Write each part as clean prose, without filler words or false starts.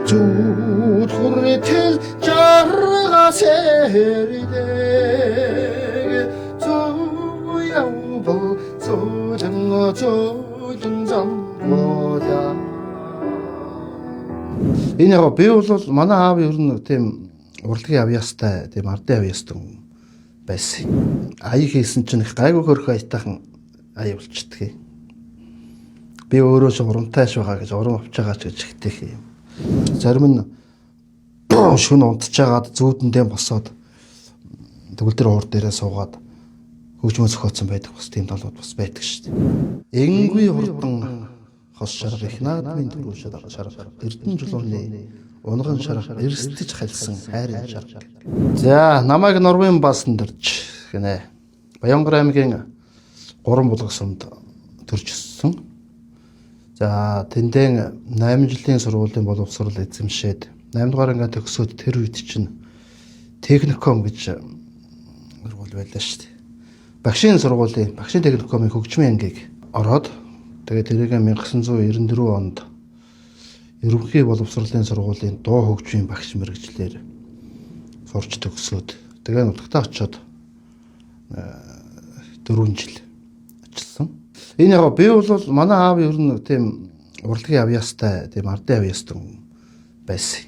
Зүуд хүртэл жарга сэрдэг зүв явбал зөөлөн зөөлөн зангуудаа. Энэ яг би бол манай аав ер нь тийм урлагийн авьяастай, тийм ардын авьяастай хүн байсан. Аяг хийсэн чинь их гайгүй хөрхөө аятайхан ая болчдөг. Би өөрөө ч урамтай ш байгаа гэж урам авч байгаа ч гэж ихтэйх юм. Зарим нь шүн унтжгаад зүүдэндээ босоод төгөлдөр уур дээрээ суугаад хөгжмөө зохиоцсон байдаг бас тийм талууд бас байдаг шүү дээ. Энгүй хурдан хос шарга их наадмын түрүү шарга шарга Эрдэнэ чулууны унган шарга эрсдэж хальсан хайрын шарга. За намайг Норвын баасан дэрж гинэ. Баянгар аймгийн 3 булаг сумд төрж өссөн. За тэндэн 8 жилийн сургуулийн боловсрол эзэмшээд 8 дугаар анги төгсөөд тэр үед чинь техникум гэж сургууль байлаа шүү дээ. Багшийн сургуулийн багшийн техникумын хөгжмийн ангийг ороод тэгээд тэрийг 1994 онд ерөнхий боловсролын сургуулийн дуу хөгжмийн багш мэргэжлээр сурч төгсөөд тэгээ нутагтаа очиод 4 жил ажилласан. Энэ яг би бол манай аав ер нь тийм урлагийн авьяастай, тийм ардын авьяастай хүн байсан.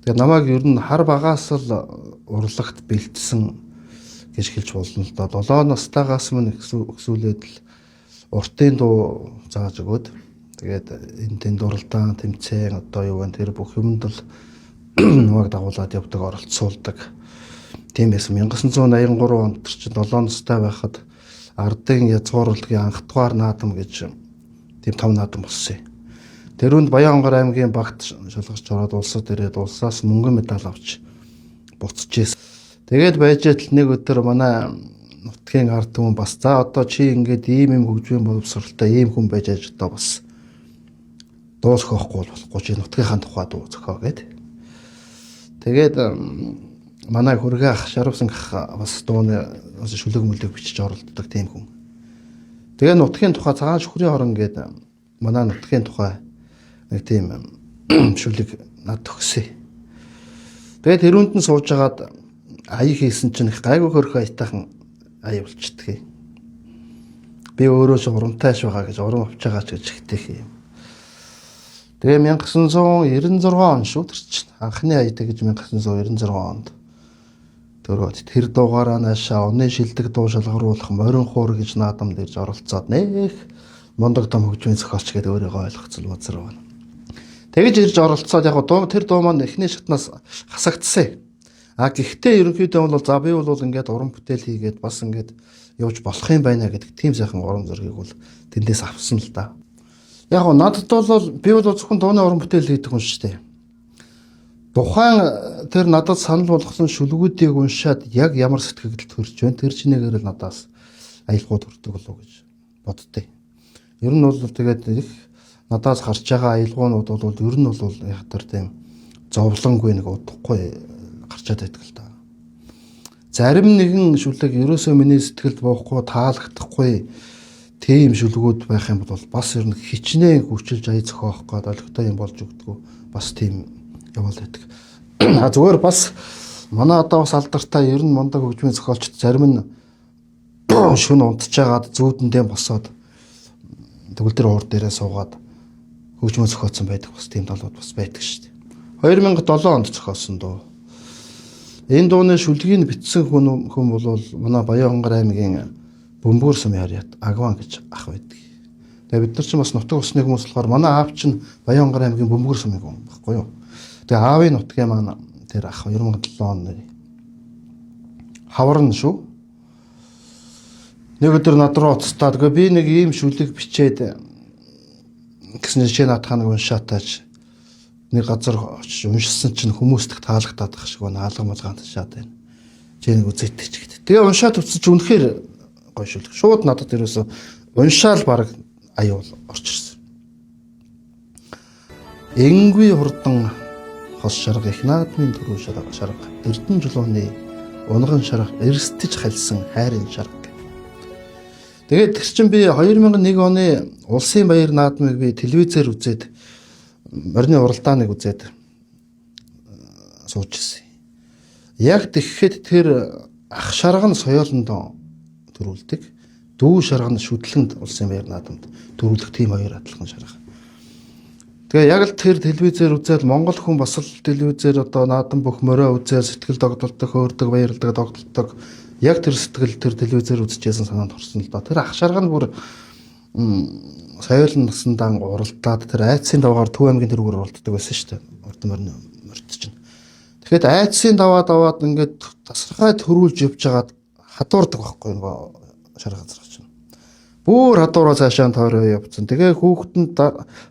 Тэгээд намайг ер нь хар багаас л урлагт бэлдсэн гэж хэлж болно л доо. 7 настайгаас мань өксүүлээд л уртын дуу зааж өгөөд тэгээд энэ тэнд уралдаан, тэмцээн одоо юу вэ тэр бүх юмд л намайг дагуулад явдаг, оролцуулдаг. Тийм байсан. 1983 онд тэр чинь 7 настай байхад ардын язгуурлагын анхдугаар наадам гэж тийм том наадам болсон юм. Тэрүүнд Баян-Онгор аймгийн багт шалгарч ороод улсад ирээд улсаас мөнгөн медаль авч буцаж ирсэн. Тэгээд байж л нэг өдөр манай нутгийн ард түмэн бас за одоо чи ингээд ийм юм хөгжмийн боловсралтай ийм хүн байж аж одоо бас дуу зохиохгүй болохгүй чи нутгийнхаа тухай дуу зохио гэд. Тэгээд манай хөргөө ах Шарвсан ах бас дууны шүлэг мүлэг бичиж оролддог тийм хүн. Тэгээ нутгийн тухай цагаан шүхрийн орон гээд манай нутгийн тухай нэг тийм шүлэг над төгсөө. Тэгээд тэрүүнд нь сууж агаад аяг хийсэн чинь их гайгүй хөрхөө аятайхан ая болчдөг. Би өөрөө ч урамтай ш байгаа гэж урам авч байгаа ч гэж ихтэйх юм. Тэгээ 1996 он шүү тэр чинь. Анхны ая тэгж 1996 онд төрөөд тэр дуугаараа наашаа оны шилдэг дуу шалгаруулах морин хуур гэж наадамд ирж оролцоод нэх мундаг том хөгжмийн зохиолч гэдэг өөрийгөө ойлгоцол базар байна. Тэгж ирж оролцоод яг дуу тэр дуу маань эхний шатнаас хасагдсан. А гэхдээ ерөнхийдөө бол за би бол ингээд уран бүтээл хийгээд бас ингээд явж болох юм байна гэдэг тийм сайхан урам зориг бол тэндээс авсан л да. Яг гоо надад бол би бол зөвхөн дууны уран бүтээл хийдэг хүн шүү дээ. Тухайн тэр надад санал болгосон шүлгүүдийг уншаад яг ямар сэтгэгдэл төрж байна тэр чинээгээр л надаас аялгуу төрдөг болов гэж боддتي. Ер нь бол тэгээд их надаас гарч байгаа аялгуунууд бол ер нь бол яг тэр тийм зовлонгүй нэг удахгүй гарчаад байдаг л да. Зарим нэгэн шүлэг ерөөсөө миний сэтгэлд буухгүй таалагдахгүй тийм шүлгүүд байх юм бол бас ер нь хичнээн хүчилж ая зохиох гээд олигтой юм болж өгдөггүй бас тийм яваал байдаг. А зүгээр бас манай одоо бас алдартай ер нь мундаг хөгжмийн зохиолчд зарим нь шүн унтжгаад зүүдэндээ босоод төгөлдөр уур дээрээ суугаад хөгжмөө зохиоцсон байдаг бас тийм талууд бас байдаг шүү дээ. 2007 онд зохиосон дуу. Энэ дууны шүлгийг бичсэн хүн бол манай Баян-Онгор аймгийн Бөмбөр сумын харьяат Агван гэж ах байдаг. Тэгээ бид нар ч бас нутаг усны хүмүүс болохоор манай аав чинь Баян-Онгор аймгийн Бөмбөр сумын хүн баггүй юу. Тэгээ аавын нутгийн маань тэр ах 2007 оны хаварна шүү. Нэг өдөр над руу уцтаад тэгээ би нэг ийм шүлэг бичээд гэсэн чинь наадхаа нэг уншаатаач нэг газар очиж уншсан чинь хүмүүст их таалагдаад байх шиг байна. Алга малгаан ташаад байна. Чи нэг үзээтэй ч гэдэг. Тэгээ уншаад үтсэн чинь үнэхээр гоё шүлэг. Шууд надад ерөөсө уншаал баг аюул орж ирсэн. Энгүй хурдан хос шарга их наадмын түрүү шарга шарга Эрдэнэ чулууны унган шарга эрсдэж хальсан хайрын шарга. Тэгээд тэр чинь би 2001 оны улсын баяр наадмыг би телевизээр үзээд морины уралдааныг үзээд сууж ирсэн. Яг тэгэхэд тэр ах шарга нь соёолондоо төрүүлдэг. Дүү шарга нь шүтлэнд улсын баяр наадамд төрүүлэх тийм хоёр адилхан шарга. Тэгээ яг л тэр телевизээр үзээд Монгол хүн бас л телевизээр одоо наадам бүх морио үзээд сэтгэл догдолдог, хөөрдөг, баярладаг, догдолдог. Яг тэр сэтгэл тэр телевизээр үзчихсэн санаанд орсон л доо. Тэр ах шарга нь бүр соёолн насандаан уралдаад тэр айдсын давгаар Төв аймгийн тэрүүгээр уралддаг байсан шүү дээ. Урд морины морьд чинь. Тэгэхэд айдсын даваа даваад ингээд тасархай төрүүлж явж хагаад хадуурдаг байхгүй нөгөө шарга газар чинь. Бүр хадуураа цаашаа тойроо явцсан. Тэгээ хүүхэд нь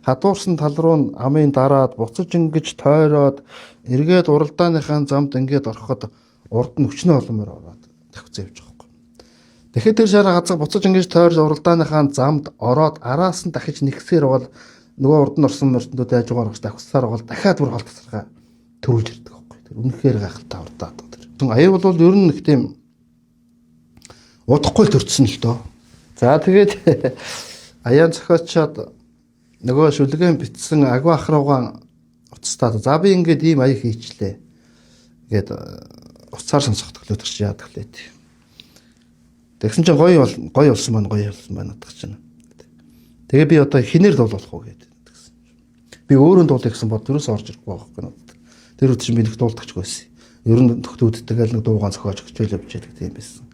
хадуурсан тал руу нь амын дараад буцаж ингэж тойроод эргээд уралдааныхаа замд ингээд ороход урд нь өчнөө олон морь ороод тавьцсан явж байгаа. Тэгэхээр тэр шарга газар буцаж ингэж тойрж уралдааныхаа замд ороод араас нь дахиж нэгсээр бол нөгөө урд нь орсон морьтнууд айжуугаар орж давхсаар бол дахиад бүр хол тасархай төрүүлж ирдэг байхгүй. Тэр үнэхээр гайхалтай урдаа тэр. Аяа бол ер нь нэг тийм удахгүй төрсөн л доо. За тэгээд аяан зохиочоод нөгөө шүлгэн битсэн агуу ах руугаан уцтаад за би ингээд ийм аяа хийчлээ гээд уцаар сонсох төлөө төрч яадаг лээ. Тэгсэн чинь гоё гоё болсон байна, гоё болсон байна надад чинь. Тэгээ би одоо хинээр дуулах уу гэдэг тэгсэн. Би өөрөө дуулах гэсэн бод ерөөс орж ирэхгүй байхгүй надад. Тэр үед чинь би нэг дуулдагч байсан. Ер нь нөхдүүдтэйгээ л нэг дуугаан зохиож хичээл явж байдаг тийм байсан.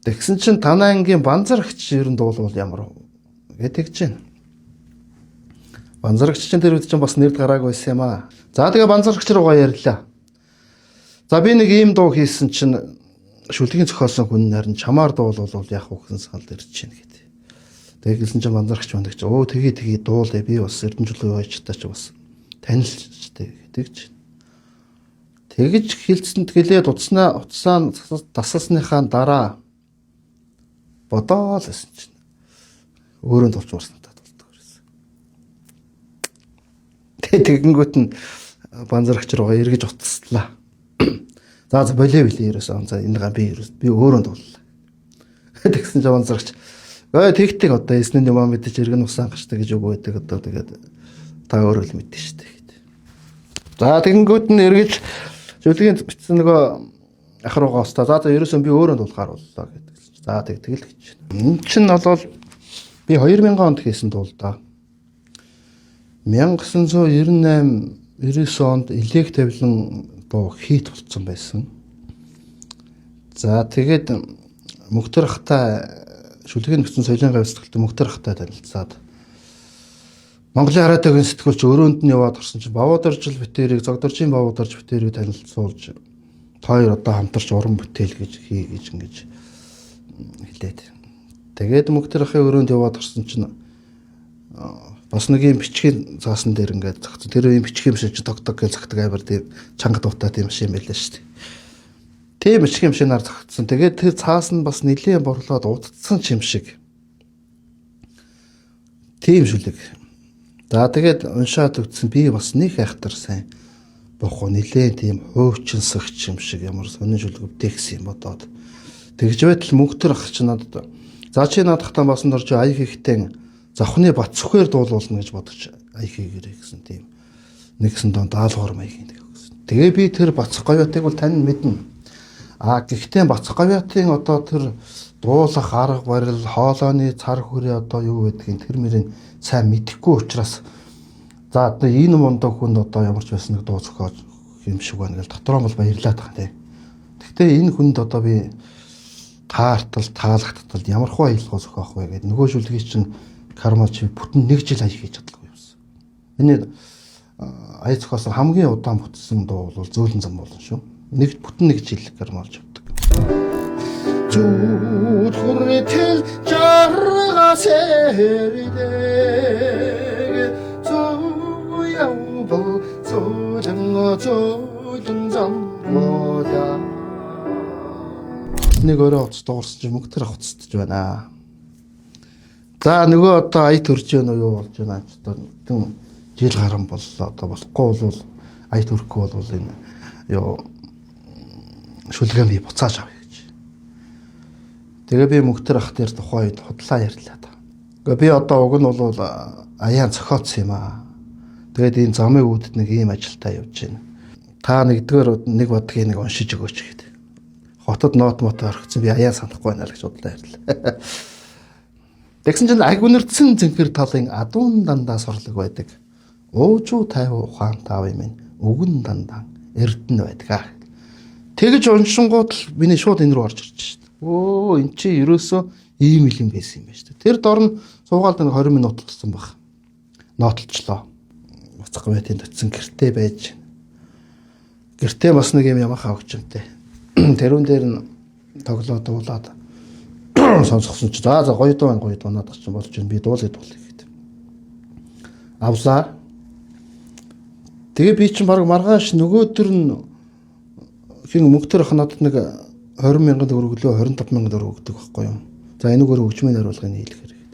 Тэгсэн чинь танай ангийн банзарагч ер нь дуулвал ямар гэдэг чинь. Банзарагч чинь тэр үед чинь бас нэрд гараагүй байсан юм аа. За тэгээ банзарагч руугаа ярьлаа. За би нэг ийм дуу хийсэн чинь шүлгийн зохиосон хүн нарийн чамаар дуулвал яах вэ гэсэн санал ирж байна гэдэг. Тэгээ хэлсэн чинь банзарагч манд гэж өө тгий тгий дуулаа би бас Эрдэнэжлүү баяжтай чи бас танилцтэй гэдэг чинь. Тэгж хилцэн гэлээд утснаа утсаа тасалсныхаа дараа бодоол гэсэн чинь өөрөө дуулж уурсантай дуулдаг байсан. Тэгээ тэгэнгүүт нь банзарагч руугаа эргэж утслаа. За за болио билээ ерөөсөө за энэ гам би ерөөс би өөрөө дууллаа. Тэгсэн чинь банзарагч ой тэгтэг одоо эсний юм мэдэж эргэн усан гаштай гэж үг байдаг одоо тэгээд та өөрөө л мэдэн штэ гэд. За тэгэнгүүт нь эргэж шүлгийн бичсэн нөгөө ах руугаа устаа. За за ерөөсөө би өөрөө дуулахаар боллоо гэдэг. За тэг тэгэл гэж. Энэ чинь бол би 2000 онд хийсэн дуул да. 1998 99 онд элек тавилан дуу хит болцсон байсан. За тэгээд Мөхтөр ахтай шүлгийн нөхцөн соёлын гавь сэтгэлтэй Мөхтөр ахтай танилцаад Монголын радиогийн сэтгүүлч өрөөнд нь яваад орсон чинь Бавуударжил битэрийг Зогдоржийн Бавуударж битэрийг танилцуулж та хоёр одоо хамтарч уран бүтээл гэж хий гэж ингэж хэлээд. Тэгээд Мөхтөр ахын өрөөнд яваад орсон чинь бас нэг юм бичгийн заасан дээр ингээд зогцсон. Тэр юм бичгийн машин чи тог тог гэж зогтдаг амар тийм чанга дуутай тийм машин байлаа шүү дээ. Тийм бичгийн машинаар зогцсон. Тэгээд тэр цаас нь бас нэлээд борлоод удцсан ч юм шиг. Тийм шүлэг. За тэгээд уншаад өгсөн би бас нэг айхтар сайн бохоо нэлээд тийм хуучинсагч юм шиг ямар сонин шүлэг өвтэйгсэн юм бодоод. Тэгж байтал мөнгөтөр ах чи надад за чи наадахтаа басан дорж аяг ихтэн завхны бат сүхээр дуулуулна гэж бодож аяг хийгэрэй гэсэн тийм нэгсэн дон даалгавар маягийн гэсэн. Тэгээ би тэр Бацх говьятыг бол тань мэднэ. А гэхдээ Бацх говьятын одоо тэр дуулах арга барил, хоолойны цар хүрээ одоо юу гэдгийг тэр мөрийг сайн мэдэхгүй учраас за одоо энэ мундаг хүнд одоо ямар ч байсан нэг дуу зохиож юм шиг байна гэж дотроо бол баярлаад байгаа тийм. Гэхдээ энэ хүнд одоо би таартал, таалагдтал ямар хуу аялгаа зохиох вэ гэдэг нөгөө шүлгийг чинь карма чи бүтэн нэг жил аяг хийж чадлагүй юмсан. Миний аяг зохиосон хамгийн удаан бүтсэн дуу бол зөөлөн зам болно шүү. Нэг бүтэн нэг жил кармалж явдаг. Зүуд хүртэл жаргас эрдэг зүв явбал зөөлөн зөөлөн зам болоо. Нэг өрөө утас дуурсан чи мөнгө тэр уцтж байна. За нөгөө одоо ая төрж гэнэ үү юу болж байна ч одоо бүтэн жил гарan боллоо одоо болохгүй бол ая төрөхгүй бол энэ юу шүлгэн би буцааж авъя гэж. Тэгээ би мөнгөтөр ах дээр тухайн үед худлаа ярьлаа та. Гэхдээ би одоо уг нь бол аяан зохиоцсон юм аа. Тэгээд энэ замын үүдд нэг ийм ажилтаа явж байна. Та нэгдүгээр нэг бодгийг нэг уншиж өгөөч гэдэг. Хотод нот мот орхисон би аяа санахгүй байна л гэж бодлоо ярьлаа. Тэгсэн чинь аг үнэртсэн зэнхэр талын адуун дандаа сорлог байдаг. Уужуу тайв ухаан таав юм. Үгэн дандаа эрдэнэ байдаг. Тэгж уншингууд л миний шууд энэ рүү орж ирж шít. Өө эн чи ерөөсөө ийм л юм байсан юм байна шүү дээ. Тэр дор нь суугаал нэг 20 минут болсон баг. Ноотолчлоо. Буцах гомьёотын төцсөн гэртээ байж. Гэртээ бас нэг юм ямаха хөгжимтэй. Тэрүүн дээр нь тоглоо дуулаад сонсгосон чи за гоё дуу байна, гоё дуу надад чинь болж байна. Би дуулъя дуулъя гэхэд. Авлаа. Тэгээ би чинь баг маргааш нөгөөдөр нь хин мөнгөтөр ах надад нэг 20 мянган төгрөг лөө 25 мянган төгрөг өгдөг байхгүй юу. За энэгээр хөгжмийн найруулгыг нийлэх хэрэгтэй.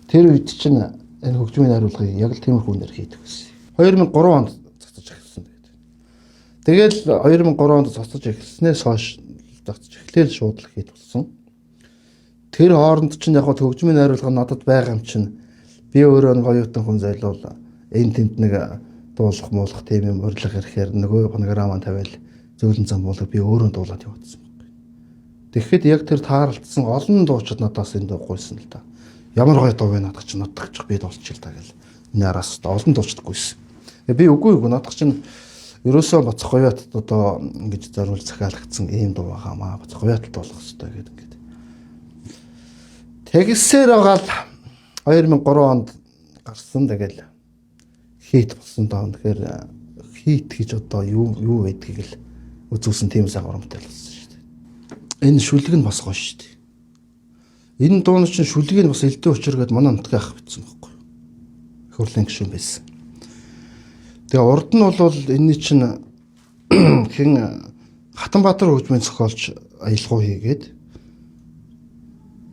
Тэр үед чинь энэ хөгжмийн найруулгыг яг л тиймэрхүү нэр хийдэг байсан. 2003 онд цацаж эхэлсэн тэгээд. Тэгэл 2003 онд цацаж эхэлснээс хойш цацаж эхлээл шууд л хийх болсон. Тэр хооронд чинь яг хөгжмийн найруулга надад байгаа юм чинь би өөрөө нэг оюутан хүн зайлуул энэ тэнд нэг дуулах муулах тийм юм урилга ирэхээр нөгөө фонограмаа тавиал зөөлөн зам буулга би өөрөө дуулаад явуулсан байхгүй. Тэгэхэд яг тэр тааралдсан олон дуучид надаас энэ дуу гуйсан л да. Ямар гоё дуу вэ надад чинь надад ч би дуулчих л да гэл. Энэ араас олон дуучид гуйсан. Би үгүй надад чинь ерөөсөө Боцох говьят одоо ингэж зориулж захиалагдсан ийм дуу байгаамаа. Боцох говьят дуулах хэрэгтэй гэдэг ингээд. Тэгсээр байгаа л 2003 онд гарсан тэгэл хит болсон даа. Тэгэхээр хит гэж одоо юу байдгийг л үзүүлсэн тийм сайн урамтай болсон шүү дээ. Энэ шүлэг нь бас гоё шүү дээ. Энэ дууны чинь шүлгийг нь бас элдэн учир гэдээ манай нутгийн ах бичсэн байхгүй юу? Их хурлын гишүүн байсан. Тэгээ урд нь бол энэний чинь хэн Хатанбаатар хөгжмийн зохиолч аялгау хийгээд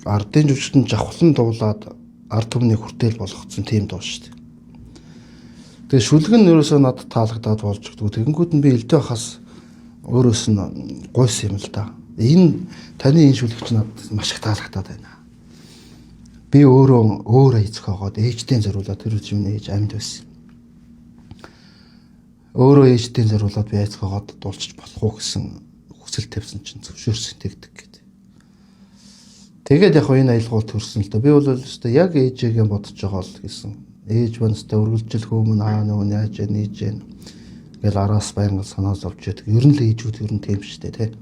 ардын жүжигчин жавхлан дуулаад ард түмний хүртээл болгоцсон тийм дуу шүү дээ. Тэгээ шүлэг нь ерөөсөө надад таалагдаад болж өгдөг. Тэгэнгүүт нь би элдв хас өөрөөс нь гуйсан юм л да. Энэ таны энэ шүлэг чинь надад маш их таалагдаад байна. Би өөрөө өөр аяцхоогоод ээждээ зориулаад тэр үе миний ээж амьд байсан. Өөрөө ээждээ зориулаад би аяцхоогоод дуулчих болох уу гэсэн хүсэл тавьсан чинь зөвшөөрсөн тэгдэг гэд. Тэгээд яг энэ аялгуул төрсөн л да. Би бол өстой яг ээжээгээ бодож байгаа л гэсэн. Ээж маань өстой үргэлжил хүмүүн аа нөө яаж яа нээж яа гэл араас байнга санаа зовж яадаг. Ер нь л ээжүүд ер нь тийм шүү дээ, тэ.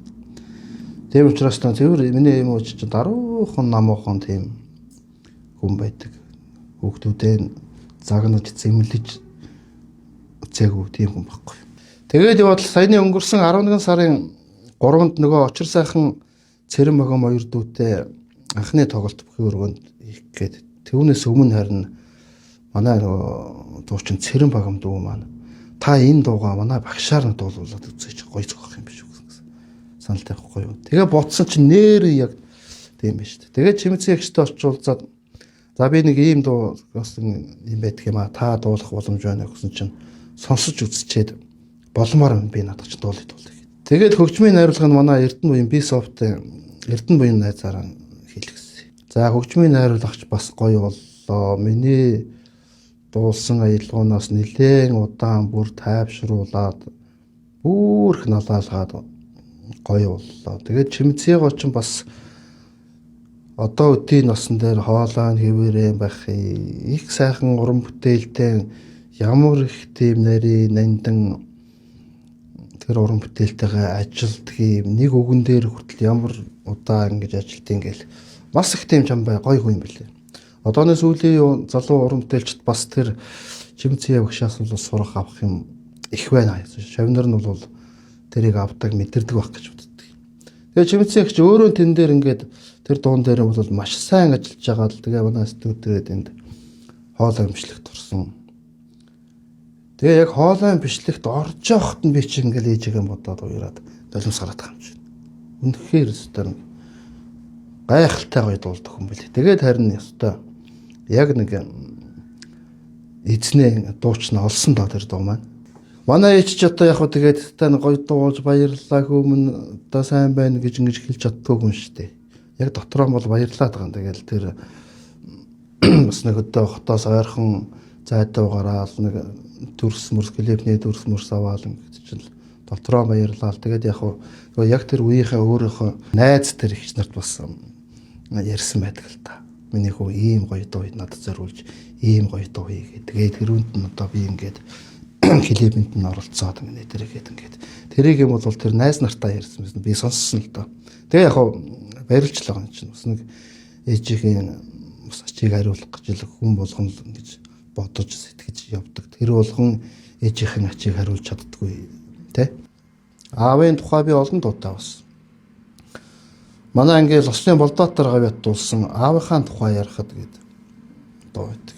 Тийм учраас та цэвэр миний юм уу чинь даруухан намуухан тийм хүн байдаг. Хүүхдүүдээ загнаж зэмлэж үзээгүй тийм хүн байхгүй. Тэгээд яваад л саяны өнгөрсөн 11 сарын 3-нд нөгөө очир сайхан Цэрэм богом хоёр дүүтэй анхны тоглолт бүхий өргөнд хийх гээд түүнээс өмнө харин манай нөгөө дуучин Цэрэм богом дүү маань та энэ дуугаа манай багшаар нь дуулуулад үзээч гоё зохих юм биш үү гэсэн санал тавихгүй юу. Тэгээ бодсон чинь нэр яг тийм биш үү. Тэгээ Чимэцэн ягчтай очиулзаад за би нэг ийм дуу бас юм байдаг юм а та дуулах боломж байна гэсэн чинь сонсож үзчихэд боломоор би надад ч дуулах дуулах. Тэгээд хөгжмийн найруулга нь манай Эрдэнэ буян би софт Эрдэнэ буян найзаараа хийлгэсэн. За хөгжмийн найруулагч бас гоё боллоо. Миний дуулсан аялгуунаас нэлээн удаан бүр тайвшруулад бүрх налаалгаад гоё боллоо. Тэгээд Чимцээгоо ч бас одоо өдийн носон дээр хоолой нь хэвээрээ байх. Их сайхан уран бүтээлтэй ямар их тийм нарийн нандин тэр уран бүтээлтэйгээ ажилтдаг юм. Нэг үгэн дээр хүртэл ямар удаан ингэж ажилтیں гэл бас их тийм чам бай гоё хүн юм билээ. Одооны сүүлийн залуу уран бүтээлчд бас тэр Чимцээ багшаас бол сурах авах юм их байна. Шавнар нь бол тэрийг авдаг мэдэрдэг байх гэж боддог. Тэгээ Чимцээ багш өөрөө тэн дээр ингээд тэр дуун дээр бол маш сайн ажиллаж байгаа л тэгээ манай студид энд хоолой бичлэгт орсон. Тэгээ яг хоолой бичлэгт орж явахад нь би чи ингээл ээжигээ бодоод уяраад долимс гараад байгаа юм чинь. Үнэхээр өстой гайхалтай гоё дуулдаг хүн бэл. Тэгээд харин ёстой яг нэг эзнээ дуучна олсон доо тэр дуу маань. Манай ээж ч одоо яг хөө тэгээд та гоё дуулж баярлалаа хүмүүн одоо сайн байна гэж ингэж хэлж чаддгүй хүн шүү дээ. Яг дотроо бол баярлаад байгаа юм. Тэгэл тэр бас нэг өдөө хотоос ойрхон зайдуу гараал нэг дүрс мөрс клипний дүрс мөрс аваал ингэж чинь Дотроо баярлал. Тэгээд яг яг тэр үеийнхээ өөрийнхөө найз тэр ихч нарт бас ярьсан байдаг л та. Миний хүү ийм гоё дуу надад зориулж ийм гоё дуу хийгээд тэгээд тэрүүнд нь одоо би ингээд клипэнд нь оролцоод ингээд тэргээд ингээд тэрийг юм бол тэр найз нартаа ярьсан байсан. Би сонссон л доо. Тэгээ яг баярлж л байгаа юм чинь бас нэг ээжийн бас ачийг хариулах гэж л хүн болгон л ингэж бодож сэтгэж явдаг. Тэр болгон ээжийнх нь ачийг хариулж чаддаггүй тэ. Аавын тухай би олон дуутай бас. Манай анги Лосны Болдоотор гавьяат дуулсан аавынхаа тухай ярихад гээд дуу байдаг.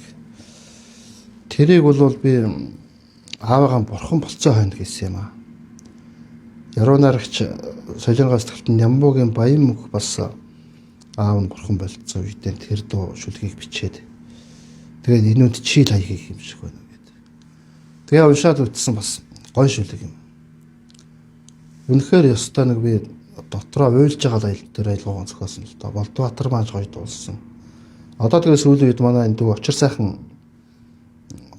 Тэрийг бол би аавыгаа бурхан болцоо хойно гэсэн юм аа. Яруу найрагч Солонгос сэтгэлтэн Нямбугийн баян мөнх бас аав нь бурхан болцсон үедээ тэр дуу шүлгийг бичээд тэгээд энүүнд чийл хаяг хийх юм шиг байна гэдэг. Тэгээ уншаад үтсэн бас гой шүлэг юм. Үнэхээр ёстой нэг би дотроо уйлж байгаа аялал дээр аялгаугаан зохиосон л доо. Болдбаатар маань гоё дуулсан. Одоо тэгээ сүүлийн үед манай энэ дүү очир сайхан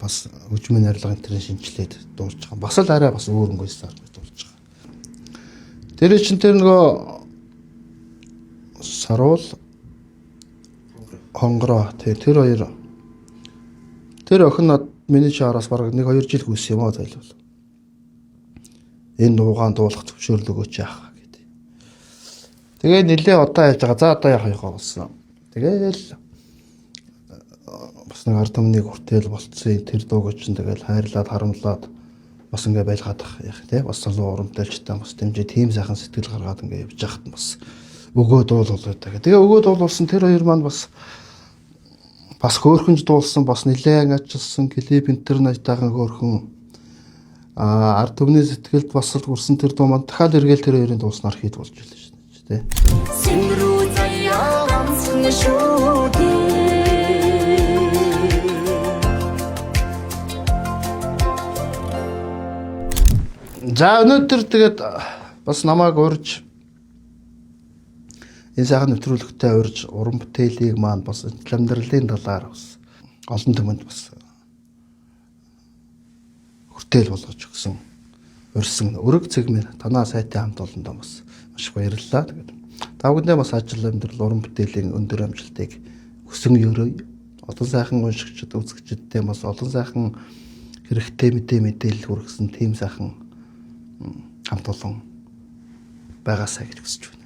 бас хөгжмийн найрлага энэ төрийн шинжилээд дуулж байгаа. Бас л арай бас өөр өнгөсөөр дуулж байгаа. Тэр чинь тэр нөгөө саруул хонгороо тий тэр хоёр тэр охин над миний чараас бараг 1-2 жил гүйсэн юм аа зайлвал. Энэ дуугаан дуулах зөвшөөрөл өгөөч яах гэдэг. Тэгээ нилээ удаа явж байгаа. За одоо яах вэ болсон. Тэгээл бас нэг ард түмнийг хүртэл болцсон тэр дууг чинь тэгэл хайрлаад харамлаад бас ингээ байлгаадах яах тий бас залуу урамтайлчтай бас дэмжиж тийм сайхан сэтгэл гаргаад ингээ явж яхад нь бас өгөө дуулуулаа. Тэгээ өгөө дуулуулсан тэр хоёр маань бас бас хөөхөнж дуулсан бас нилээн ажилласан клип интернетайхан хөөхөн ард түмний сэтгэлд бас л хүрсэн тэр дуу маань дахиад эргээл тэр хоёрын дууснаар хит болж илээ шүү дээ. Сэмрүү заяа ганцхан шүү дээ. За өнөөдөр тэгээд бас намайг урьж энэ сайхан нэвтрүүлэгтээ урьж уран бүтээлийг маань бас амьдралын талаар бас олон түмэнд бас хүртээл болгож өгсөн урьсан өрөг цэгмэр танаа сайтай хамт олондоо бас маш их баярлалаа. Тэгээд та бүхэндээ бас ажил амьдрал уран бүтээлийн өндөр амжилтыг хүсэн өрөөе. Олон сайхан уншигчид үзэгчидтэй бас олон сайхан хэрэгтэй мэдээлэл хүргэсэн тийм сайхан хамт олон байгаасай гэж хүсэж байна.